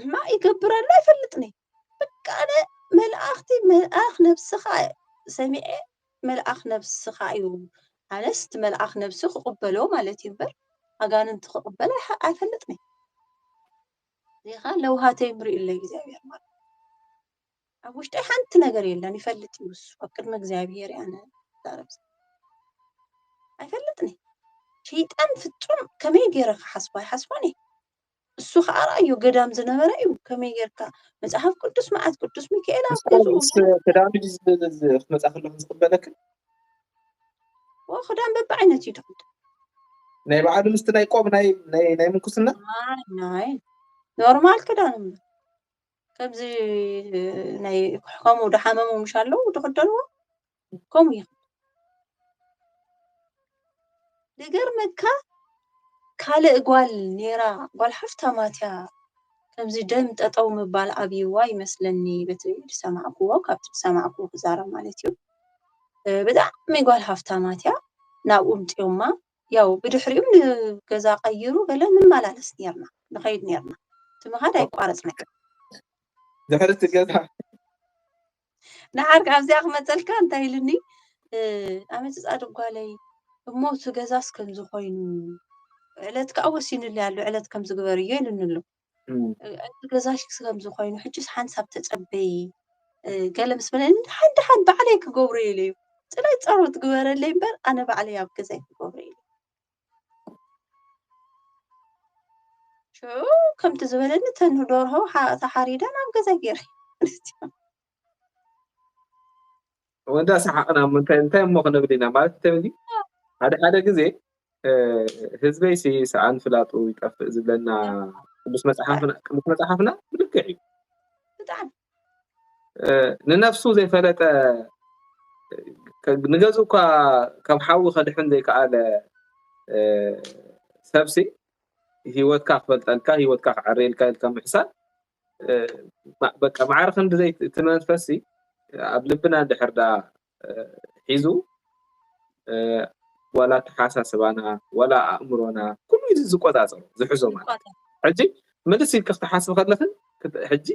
ሕማቕ ይገብር ኣሎ ኣይፈልጥን እየ። በቃ ኣነ መልኣኽቲ፣ መልኣኽ ነብስኻ ሰሚዐ፣ መልኣኽ ነብስኻ እዩ። ኣነስ እቲ መልኣኽ ነብሲ ክቕበሎ ማለት እዩ እምበር፣ ኣጋንንቲ ክቕበል ኣይሓ-፣ ኣይፈልጥን እየ። እዚኻ ለውሃተይ ምርኢለይ እግዚኣብሔር ማለት። ኣብ ውሽጠይ ሓንቲ ነገር የለን፣ ይፈልጥ እዩ እሱ። ኣብ ቅድሚ እግዚኣብሔር እየ ኣነ ዝዛረብ። ኣይፈልጥን እየ። ሸይጣን ፍጹም ከመይ ገይረ ክሓስቦ ኣይሓስቦን እየ። እሱ ኸዓ ረኣዮ፣ ገዳም ዝነበረ እዩ። ከመይ ጌርካ መጽሓፍ ቅዱስ፣ መዓት ቅዱስ ሚካኤል ኣብ ምስኣ ገዝኡ ምስ ክዳኑ ድዩ ዝ-፣ ዝ-፣ ክመጻ ከለኹ ዝቕበለክን? ኦ፣ ክዳን በብዓይነት እዩ ዝኽደን። ናይ በዓሉ ምስቲ ናይ ቆብ ናይ፣ ናይ፣ ናይ ምንኩስና? ናይ፣ ናይ ኖርማል ክዳን እምበር። ከምዚ ናይ ከምኡ ዝሓመሙ ምሽ ኣለዉ ዝኽደንዎ? ከምኡ እዩ። ዝገርመካ ካልእ ጓል ኔራ፣ ጓል ሃፍታማት እያ፣ ከምዚ ደም ጠጠው ምባል ኣብይዋ ይመስለኒ፣ በቲ ዝሰማዕክዎ፣ ካብቲ ዝሰማዕክዎ ክዛረብ ማለት እዩ። እ፣ ብጣዕሚ ጓል ሃፍታማት እያ፣ ናብኡ ኣምጺኦማ፣ ያው ብድሕሪኡ ንገዛ ቀይሩ ገለ ንመላለስ ኔርና፣ ንኸይድ ኔርና፣ እቲ ምኻድ ኣይቋረጽናዮ። ድሕሪ እቲ ገዛ? ንዓርክ ኣብዚኣ ክመፀልካ እንታይ ኢሉኒ? ኣመት ፃድቅ ጓለይ፣ እሞ እቲ ገዛስ ከምዚ ኮይኑ፣ ዕለት ከዓ ወሲኑለይ ኣሎ፣ ዕለት ከምዚ ግበርዮ ኢሉኒ ኣሎ። እቲ ገዛሽ ከምዚ ኮይኑ ሕጅስ ሓንሳብ ተፀበይ፣ ገለ ምስ በለ፣ ደሓን ደሓን ባዕለይ ክገብሮ ኢለ እዩ። ፅላይ ፀሎት ግበረለይ እምበር ኣነ ባዕለይ ኣብ ገዛይ ክገብሮ ኢለ። ሽዑ ከምቲ ዝበለኒ ተን ደርሆ ተሓሪደን ኣብ ገዛይ ገይረ። ወንዳ ሰሓቕና እንታይ እንታይ እሞ ክንብል ኢና ማለት እንተምዚ ሓደ ሓደ ግዜ ህዝበይ ሲ ሰኣን ፍላጡ ይጠፍእ ዝብለና ቅዱስ መፅሓፍና ቅዱስ መፅሓፍና ብልክዕ እዩ። ብጣዕሚ ንነፍሱ ዘይፈለጠ ንገዙ እኳ ካብ ሓዊ ከድሕን ዘይከኣለ ሰብሲ ህይወትካ ክፈልጠልካ ህይወትካ ክዕርየልካ ኢልካ ምሕሳብ በቃ ማዕረ ክንዲ ዘይ እቲ መንፈስ ኣብ ልብና እንድሕር ዳ ሒዙ ዋላ ኣተሓሳስባና ዋላ ኣእምሮና ኩሉ እዩ ዝቆፃፀሮ ዝሕዞ ማለት ሕጂ ምልስ ኢልካ ክትሓስብ ከለኽን ሕጂ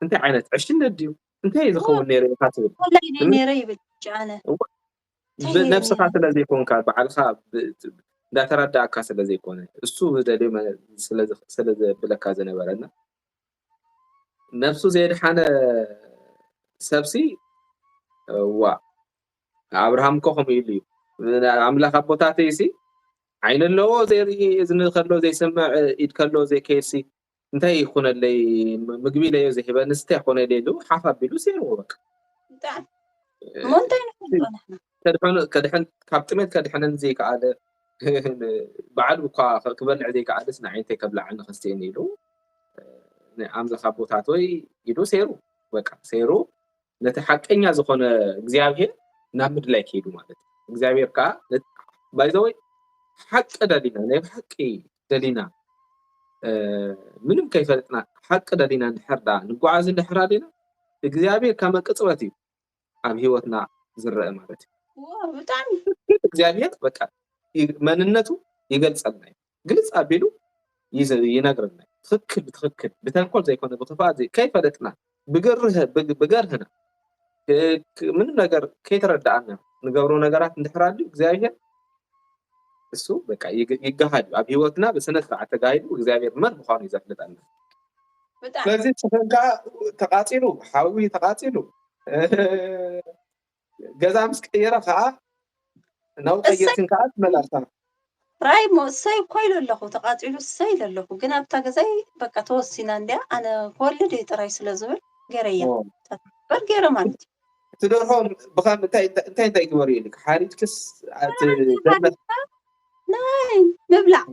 እንታይ ዓይነት ዕሽነት ድዩ እንታይ እዩ ዝኸውን ነይሩ ኢልካ ትብል ወላይ ነይ ነይረ ይብል ጫነ እንታይ ነይሩ ነብስኻ ነይረ? ስለዘይኮንካ ባዕልኻ ብ- እንዳተረዳእካ ስለዘይኮነ እሱ ዝደልዮ መ- ስለዝ- ስለዘብለካ ዝነበረ እና ነብሱ ዘየድሓነ ሰብሲ ዋ ኣብርሃም እኮ ከምኡ ኢሉ እዩ ኣምላኽ ኣቦታተይ ሲ ዓይኒ ኣለዎ ዘይርኢ እዝኒ ከሎ ዘይሰምዕ ኢድ ከሎ ዘይከይድ ሲ እንታይ ይኹነለይ ምግቢ ኢለዮ ዘይህበኒ ስታይ ኮነለይ ኢሉ ሓፍ ኣቢሉ ሴርዎ በቃ ብጣዕሚ እሞ እንታይ ንፈልጦ ንሕና ከድሕኑ ከድሕን ካብ ጥሜት ከድሕነን ዘይከኣለ ባዕሉ እኳ ክበልዕ ዘይከኣለስ ንዓይ እንታይ ከብልዓኒ ከስትየኒ ኢሉ ኣምላኽ ኣቦታተይ ኢሉ ሴሩ በቃ ሴሩ ነቲ ሓቀኛ ዝኾነ እግዚኣብሔር ናብ ምድላይ ከይዱ ማለት እዩ እግዚኣብሔር ከዓ ባይዘወይ ሓቂ ደሊና ናይ ብሓቂ ደሊና ምንም ከይፈለጥና ሓቂ ደሊና እንድሕር ዳ ንጓዓዝ እንድሕር ኣሊና እግዚኣብሔር ከመ ቅፅበት እዩ ኣብ ህይወትና ዝረአ ማለት እዩ ብጣዕሚ እግዚኣብሔር በቃ መንነቱ ይገልፀልና እዩ ግልፅ ኣቢሉ ይነግረና እዩ ትክክል ብትክክል ብተንኮል ዘይኮነ ብክፍኣት ከይፈለጥና ብገርህና ምንም ነገር ከይተረዳኣና ንገብሮ ነገራት እንድሕር ኣልዩ እግዚኣብሔር እሱ በቃ ይገሃድ እዩ ኣብ ህይወትና ብስነ ስርዓት ተጋሂዱ እግዚኣብሔር መን ምኳኑ እዩ ዘፍልጠና ስለዚ ስኽን ከዓ ተቃፂሉ ሓዊ ተቃፂሉ ገዛ ምስ ቀየረ ከዓ ናው ቀየርክን ከዓ ትመላሳ ራይ ሞ እሰይ እኮ ኢለ ኣለኹ ተቃፂሉ እሰይ ኢለ ኣለኹ ግን ኣብታ ገዛይ በቃ ተወሲና እንዲያ ኣነ ክወልድ እየ ጥራይ ስለ ዝብል ገይረያ በር ገይረ ማለት እዩ እቲ ደርሆ ብከም እንታይ እንታይ እንታይ ግበሩ ኢሉ ሓሪድክስ ናይ ምብላዕ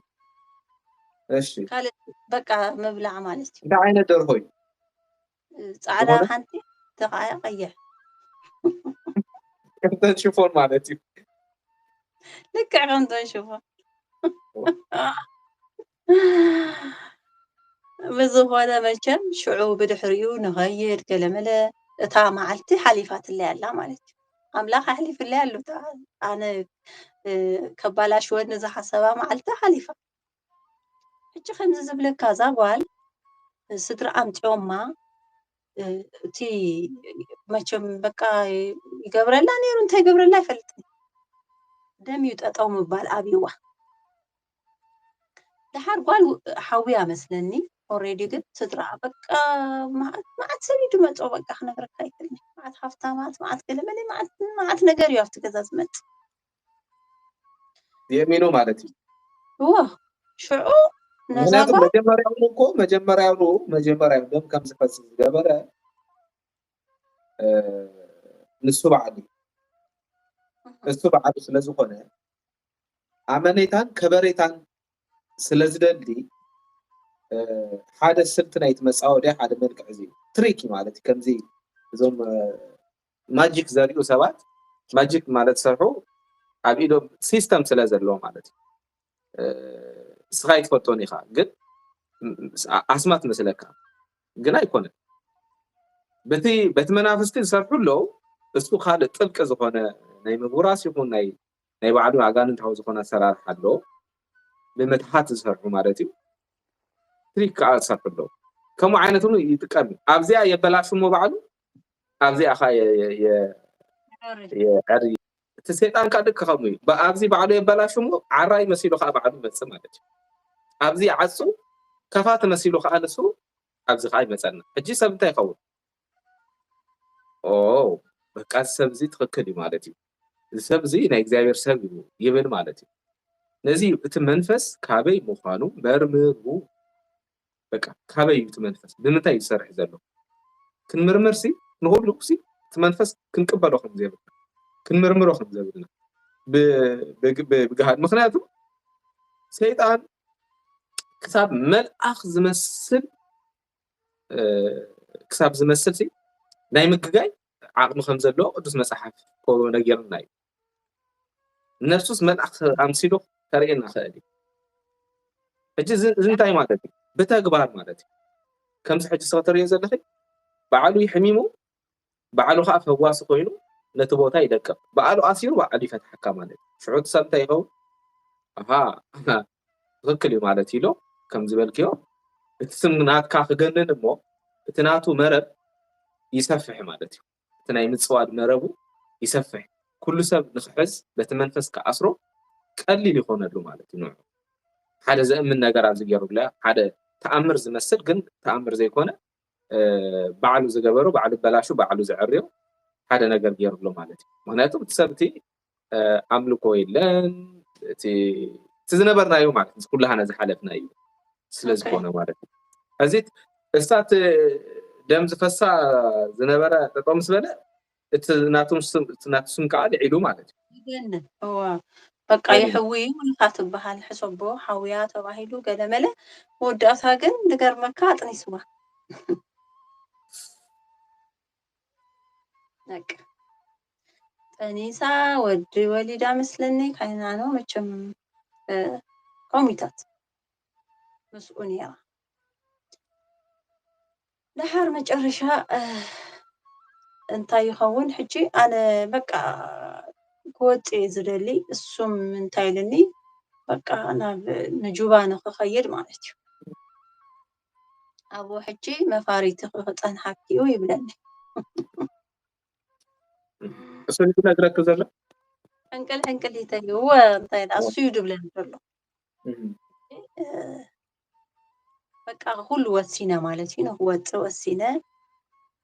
እሺ ካልእ በቃ ምብላዕ ማለት እዩ እንታይ ዓይነት ደርሆ እዩ ፃዕዳ ሓንቲ ተኸዓ ቀይሕ ከምተን ሽፎን ማለት እዩ ልክዕ ከምተን ሽፎን ብዝኾነ መቸም ሽዑ ብድሕሪኡ ንኸይድ ገለመለ እታ መዓልቲ ሓሊፋትለይ ኣላ ማለት እዩ ኣምላኽ ኣሕሊፍለይ ኣሎ ኣነ ከባላሽወኒ ዝሓሰባ መዓልቲ ሓሊፋ ሕጂ ከምዚ ዝብለካ እዛ ጓል ስድራ ኣምፅኦማ እቲ መቸም በቃ ይገብረላ ነይሩ እንታይ ይገብረላ ኣይፈልጥን ደም እዩ ጠጠው ምባል ኣብይዋ ደሓር ጓል ሓውያ መስለኒ ኦሬዲ ግን ስድራ በቃ መዓት ሰብ እዩ ድመፆ በቃ ክነግረካ ይክእል መዓት ሃፍታማት መዓት ገለመለ መዓት ነገር እዩ ኣብቲ ገዛ ዝመፅ የሚኑ ማለት እዩ እዎ ሽዑ ነዛ ምክንያቱ ጓል መጀመሪያውኑ እኮ መጀመሪያውኑ መጀመሪያ ደም ከም ዝፈስስ ዝገበረ እ፣ ንሱ በዓሉ እዩ። እሱ በዓሉ ስለዝኾነ ኣመኔታን ከበሬታን ስለዝደሊ እ፣ ሓደ ስልቲ ናይቲ መፃወድያ ሓደ መልክዕ እዚ ትሪክ ማለት እዩ። ከምዚ እዞም ማጂክ ዘሪኡ ሰባት ማጂክ ማለት ዝሰርሑ ኣብ ኢዶም ሲስተም ስለ ዘለዎ ማለት እዩ። እስኻ ኣይትፈልጦን ኢኻ ግን ኣስማት መስለካ ግን ኣይኮነን በቲ በቲ መናፍስቲ ዝሰርሑ ኣለዉ እሱ ካልእ ጥልቂ ዝኾነ ናይ ምጉራስ ይኹን ናይ ናይ ባዕሉ ኣጋንንታዊ ዝኾነ ኣሰራርሓ ኣለዎ ብምትሃት ዝሰርሑ ማለት እዩ ትሪክ ከዓ ዝሰርሑ ኣለዉ ከምኡ ዓይነት እውን ይጥቀም እዩ ኣብዚኣ የበላሽሞ ባዕሉ ኣብዚኣ ኸዓ የ- የ- የ- የዕሪ። እቲ ሰይጣን ከዓ ልክ ከምኡ እዩ። ብ- ኣብዚ ባዕሉ የበላሹ እሞ ዓራይ መሲሉ ከዓ ባዕሉ ይመፅእ ማለት እዩ። ኣብዚ ይዓፁ፣ ከፋቲ መሲሉ ከዓ ንሱ ኣብዚ ከዓ ይመፀና። ሕጂ ሰብ እንታይ ይኸውን? ኦ፣ በቃ እዚ ሰብ እዚ ትኽክል እዩ ማለት እዩ። እዚ ሰብ እዚ ናይ እግዚኣብሔር ሰብ እዩ ይብል ማለት እዩ። ነዚ እዩ እቲ መንፈስ ካበይ ምዃኑ መርምሩ። በቃ ካበይ እዩ እቲ መንፈስ? ብምንታይ እዩ ዝሰርሕ ዘሎ? ክንምርምር ሲ ንኹሉ ሲ እቲ መንፈስ ክንቅበሎ ከም ዘብልና፣ ክንምርምሮ ከም ዘብልና ብ- ብግ- ብ- ብግሃድ። ምኽንያቱ ሰይጣን ክሳብ መልኣኽ ዝመስል እ፣ ክሳብ ዝመስል ሲ ናይ ምግጋይ ዓቕሚ ከም ዘለዎ ቅዱስ መጽሓፍ እኮ ነጊሩና እዩ። ነብሱስ መልኣኽ ኣምሲሉ ከርእየና ክእል እዩ። ሕጂ እዚ እዚ እንታይ ማለት እዩ? ብተግባር ማለት እዩ። ከምዚ ሕጂ ሰው ተርእዮ ዘለኺ ባዕሉ ይሕሚሙ፣ ባዕሉ ከዓ ፈዋሲ ኮይኑ ነቲ ቦታ ይለቅቕ። ባዕሉ ኣሲሩ ባዕሉ ይፈትሓካ ማለት እዩ። ሽዑ እቲ ሰብ እንታይ ይኸውን? ኣሃ ትኽክል እዩ ማለት እዩ ኢሎ ከም ዝበልክዮ እቲ ስም ናትካ ክገንን እሞ እቲ ናቱ መረብ ይሰፍሕ ማለት እዩ። እቲ ናይ ምፅዋድ መረቡ ይሰፍሕ። ኩሉ ሰብ ንክሕዝ በቲ መንፈስ ክኣስሮ ቀሊል ይኾነሉ ማለት እዩ። ንዑ ሓደ ዘእምን ነገር ኣብዚ ገይሩለ ሓደ ተኣምር ዝመስል ግን ተኣምር ዘይኮነ እ፣ ባዕሉ ዝገበሮ ባዕሉ በላሹ ባዕሉ ዘዕርዮ ሓደ ነገር ገይሩሎ ማለት እዩ። ምክንያቱ እቲ ሰብ እቲ እ፣ ኣምልኮ የለን እቲ እቲ ዝነበርናዮ ማለት ምስ ኩላሃና ዝሓለፍና እዩ ስለ ኦኬ። ዝኾነ ማለት እዩ። እዚ እሳት ደም ዝፈሳ ዝነበረ ጠጠው ምስ በለ እቲ ናቶም ስም እቲ ናቱ ስም ከዓ ልዒሉ ማለት እዩ። ይገንን እዋ በቃ ገንን። ይሕውዩ ኢልካ ትበሃል ሕሰቦ ሓውያ ተባሂሉ ገለ መለ መወዳእታ ግን ዝገርመካ ኣጥኒስዋ በቃ ጠኒሳ ወዲ ወሊዳ መስለኒ ካይናኖ መቸም እ፣ ኮሚታት ምስኡ ነይራ። ደሓር መጨረሻ እ፣ እንታይ ይኸውን ሕጂ ኣነ በቃ ክወፅእ እየ ዝደሊ እሱም እንታይ ኢልኒ በቃ ናብ ንጁባ ንክኸይድ ማለት እዩ ኣብኡ ሕጂ መፋሪቲ ክፀንሓኪ እዩ ይብለኒ እሱ ዝነግረክ ዘሎ ሕንቅል ሕንቅል ይተይዎ እንታይ ዳ እሱ እዩ ድብለኒ ዘሎ እም፣ እ፣ በቃ ኩሉ ወሲነ ማለት እዩ ንክወፅእ ወሲነ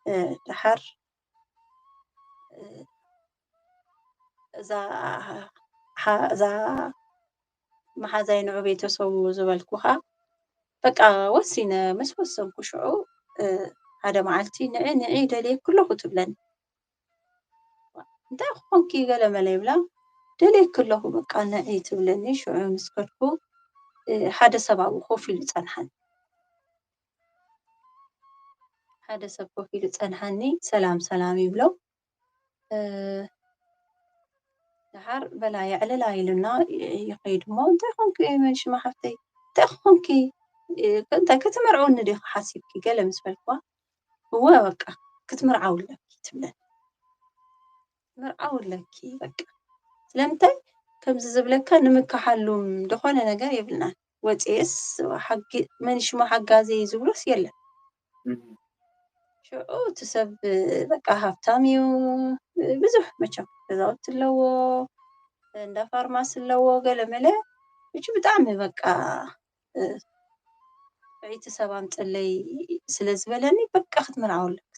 እ፣ ደሓር እ፣ እዛ ሓ- እዛ መሓዛይ ንዑ ቤተሰቡ ዝበልኩኻ በቃ ወሲነ ምስ ወሰንኩ ሽዑ እ፣ ሓደ መዓልቲ ንዒ ንዒ ደልየኪ ኣለኹ ትብለኒ እንታይ ክኾንኪ ገለ መለ ይብላ ደልየኪ ኣለኹ በቃ ንዒ ትብለኒ ሽዑ ምስ ከድኩ እ፣ ሓደ ሰብ ኣብኡ ኮፍ ኢሉ ጸንሓኒ ሓደ ሰብ ኮፍ ኢሉ ጸንሓኒ ሰላም ሰላም ይብሎ እ፣ ደሓር በላ የዕልላ ኢሉና ይኸይድ እሞ እንታይ ኮንኪ መንሽማ ሓፍተይ እንታይ ኮንኪ እ፣ እንታይ ክትምርዕውኒ ዲኺ ሓሲብኪ ገለ ምስ በልክዋ እወ በቃ ክትምርዓው ኣለኪ ትብለኒ ክትምርዓው ኣለኪ በቃ ስለምንታይ ከምዚ ዝብለካ ንምካሓሉም ዝኾነ ነገር የብልናን ወፅየስ ሓጊ መንሽማ ሓጋዘይ ዝብሎስ የለን ሽዑ እቲ ሰብ በቃ ሃብታም እዩ ብዙሕ መቸም ገዛውቲ ኣለዎ እንዳ ፋርማሲ ኣለዎ ገለ መለ እቺ ብጣዕሚ በቃ እ፣ ዕይቲ ሰብ ኣምፅለይ ስለ ዝበለኒ በቃ ክትምርዓው ኣለኪ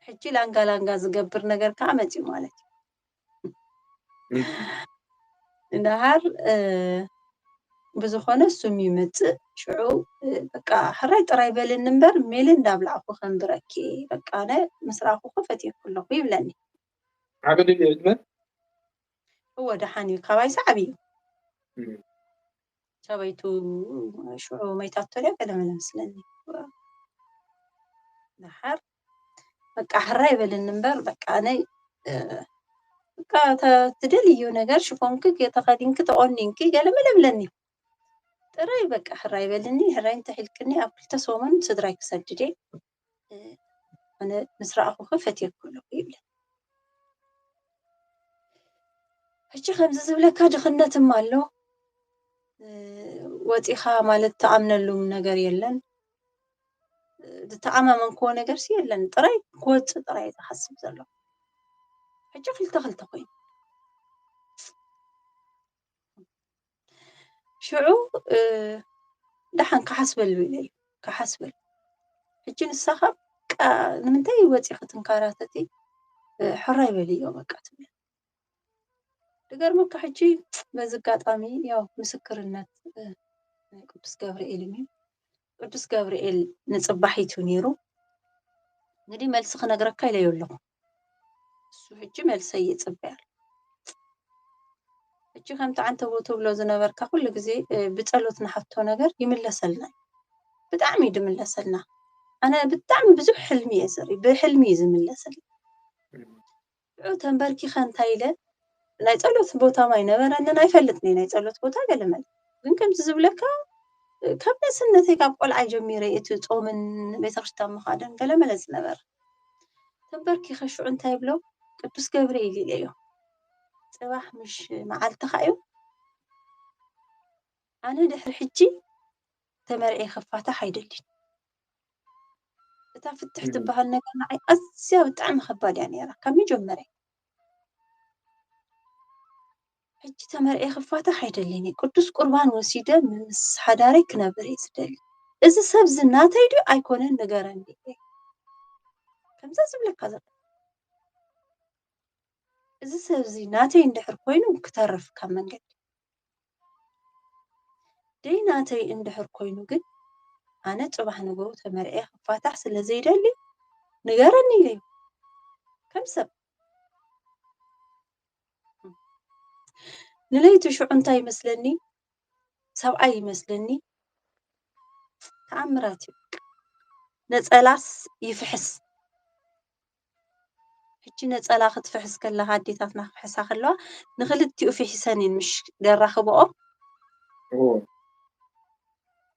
ሕጂ ላንጋ ላንጋ ዝገብር ነገር ከዓ መፅዩ ማለት እዩ እንዳሃር እ፣ ብዝኾነ እሱም ይመፅእ ሽዑ እ፣ በቃ ሕራይ ጥራይ በልኒ እምበር ሜሊ እንዳብላዕኩ ከንብረኪ በቃ ኣነ ምስ ረኣኹ ፈትየኩ ኣለኹ ይብለኒ ዓብዲ ዕድመ እወ ደሓን እዩ ካባይ ሰዓብ እዩ እም፣ ሰበይቱ ሽዑ መይታቶ ድያ ገለ መለ መስለኒ ደሓር በቃ ሕራይ በልኒ እምበር በቃ ኣነ እ፣ በቃ ተ- ትደልዩ ነገር ሽፎንኪ ተኸዲንኪ ተቆኒንኪ ገለ መለ ብለኒ ጥራይ በቃ ሕራይ በልኒ ሕራይ እንተሒልክኒ ኣብ ክልተ ሰሙን ስድራይ ክሰድድ እየ እ፣ ኣነ ምስ ረኣኹኺ ፈትየኩ ኣለኹ ይብለ ሕጂ ከምዚ ዝብለካ ድኽነትማ ኣሎ እ፣ ወፂኻ ማለት ትኣምነሉም ነገር የለን ዝተኣማመንክዎ ነገር ሲ የለን፣ ጥራይ ክወፅእ ጥራይ ዝሓስብ ዘሎ። ሕጂ ክልተ ክልተ ኮይኑ ሽዑ ደሓን ክሓስበሉ ኢለ እዩ ክሓስበሉ። ሕጂ ንሳኻ ንምንታይ ወፂኺ ትንካራተቲ? ሕራይ በልዮ በቃ ትብል። ዝገርመካ ሕጂ በዚ ኣጋጣሚ ያው ምስክርነት ናይ ቅዱስ ገብርኤል እዩ። ቅዱስ ገብርኤል ንፅባሒቱ ነይሩ። እንግዲህ መልሲ ክነግረካ ኢለዮ ኣለኹ። እሱ ሕጂ መልሰይ ይፅበያል። ሕጂ ከምቲ ዓንተቦ ትብሎ ዝነበርካ ኩሉ ግዜ ብፀሎት ንሓቶ ነገር ይምለሰልና እዩ። ብጣዕሚ እዩ ዝምለሰልና። ኣነ ብጣዕሚ ብዙሕ ሕልሚ እየ ዝርኢ፣ ብሕልሚ እዩ ዝምለሰልና። ሽዑ ተንበርኪኸ እንታይ ኢለ፣ ናይ ጸሎት ቦታ ማ ኣይነበረንን፣ ኣይፈልጥን እየ ናይ ጸሎት ቦታ ገለ መለ። ግን ከምዚ ዝብለካ ካብ ንእስነተይ ካብ ቆልዓ ጀሚረ እቲ ጾምን ቤተክርስትያን ምኻድን ገለ መለ ዝነበረ። ተንበርኪኸ ሽዑ እንታይ ይብሎ፣ ቅዱስ ገብርኤል ኢለዮ። ጽባሕ ምሽ መዓልትኻ እዩ፣ ኣነ ድሕሪ ሕጂ ተመርዕየ ክፋታሕ ኣይደልን። እታ ፍትሕ ትበሃል ነገር ንዓይ ኣዝያ ብጣዕሚ ከባድ እያ ነይራ ካብ መጀመርያ። ሕጂ ተመርዕየ ክፋታሕ ኣይደልን እየ። ቅዱስ ቁርባን ወሲደ ምስ ሓዳረይ ክነብር እየ ዝደሊ። እዚ ሰብ እዚ ናተይ ድዩ ኣይኮነን ንገረኒ እየ ከምዛ ዝብለካ ዘሎ። እዚ ሰብ እዚ ናተይ እንድሕር ኮይኑ ክተርፍ ካብ መንገዲ ደይ ናተይ እንድሕር ኮይኑ ግን ኣነ ጽባሕ ንግሆ ተመርዕየ ክፋታሕ ስለ ዘይደሊ ንገረኒ ኢለዮ ከም ሰብ። ንለይቲ ሽዑ እንታይ ይመስለኒ፣ ሰብኣይ ይመስለኒ። ተኣምራት እዩ። ነጸላስ ይፍሕስ። ሕጂ ነጸላ ክትፍሕስ ከለኻ ኣዴታትና ክፍሕሳ ከለዋ ንክልቲኡ ፍሒሰን እየን ምሽ ደራኽብኦ። እዎ።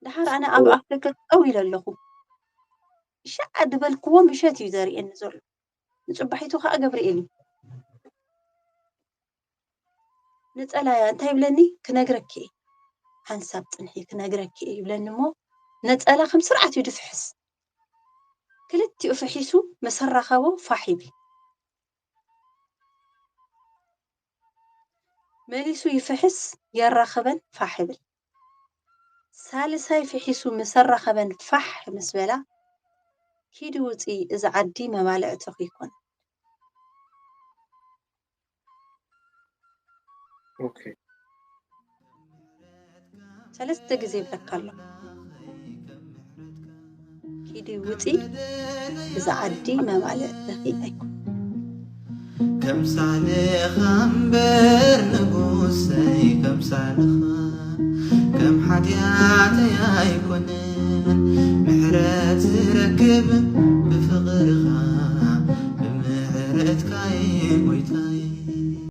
ድሓር ኣነ ኣብ ኣፍደገ ጠው ኢለ ኣለኹ። ሻዕ ዝበልክዎ ምሸት እዩ ዘርእየኒ ዘሎ። ንጽባሒቱ ከዓ ገብርኤል እዩ። ነጸላ እያ እንታይ ይብለኒ ክነግረኪ እየ። ሓንሳብ ጽንሒ ክነግረኪ እየ ይብለኒ እሞ ነጸላ ከም ስርዓት እዩ ድፍሕስ። ክልቲኡ ፍሒሱ መሰራኸቦ ፋሕ ይብል። መሊሱ ይፍሕስ የራኽበን ፋሕ ይብል። ሳልሳይ ፍሒሱ መሰራኸበን ፋሕ ምስ በላ ኪዲ ውፂ እዚ ዓዲ መባልዕትኺ ይኮን። ኦኬ ሰለስተ ግዜ ይብለካ ኣሎ። ኪዲ ውፂ እዚ ዓዲ መባልዕትኺ ኣይኮን። ከምሳልኻ እምበር ንጉሰይ ከምሳልኻ ከም ሓጢኣተይ ኣይኮነን ምሕረት ዝረክብ